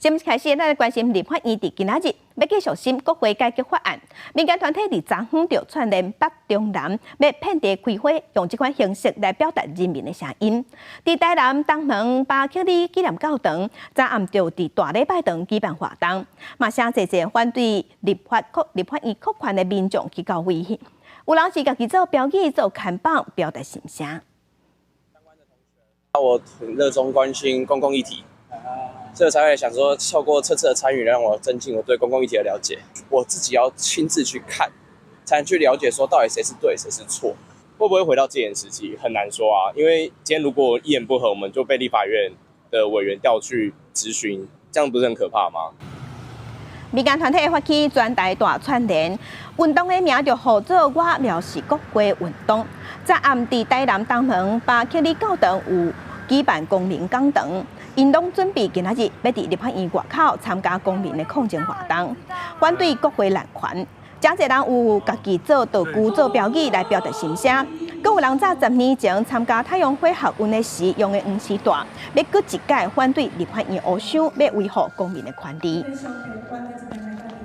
節目開始，咱來關心立法院佇今仔日欲繼續審國會改革法案。民間團體佇昨昏就串聯北中南，欲遍地開花，用這款形式來表達人民的聲音。佇台南東門巴克利紀念教堂，昨暗就佇大禮拜堂舉辦活動，嘛誠濟濟反對立法院擴權的民眾去到位，有人是家己做標語、做看板，表達心聲。我很熱衷關心公共議題。所以才會想說，透過這次的參與，讓我增進我對公共議題的了解。我自己要親自去看，才能去了解說到底誰是對，誰是錯。會不會回到戒嚴時期，很難說啊。因為今天如果一言不合，我們就被立法院的委員調去質詢，這樣不是很可怕嗎？民間團體發起全台大串聯運動的名就號做“我藐視國會運動”。昨暗佇台南東門巴克利教堂有舉辦公民講堂。𪜶攏準備今仔日欲佇立法院外口參加公民的抗爭活動，反對國會濫權。誠濟人有家己做道具、做標語來表達心聲，閣有人早10年前參加太陽花學運的時用的黃絲帶，欲閣一擺反對立法院烏箱，欲維護公民的權利。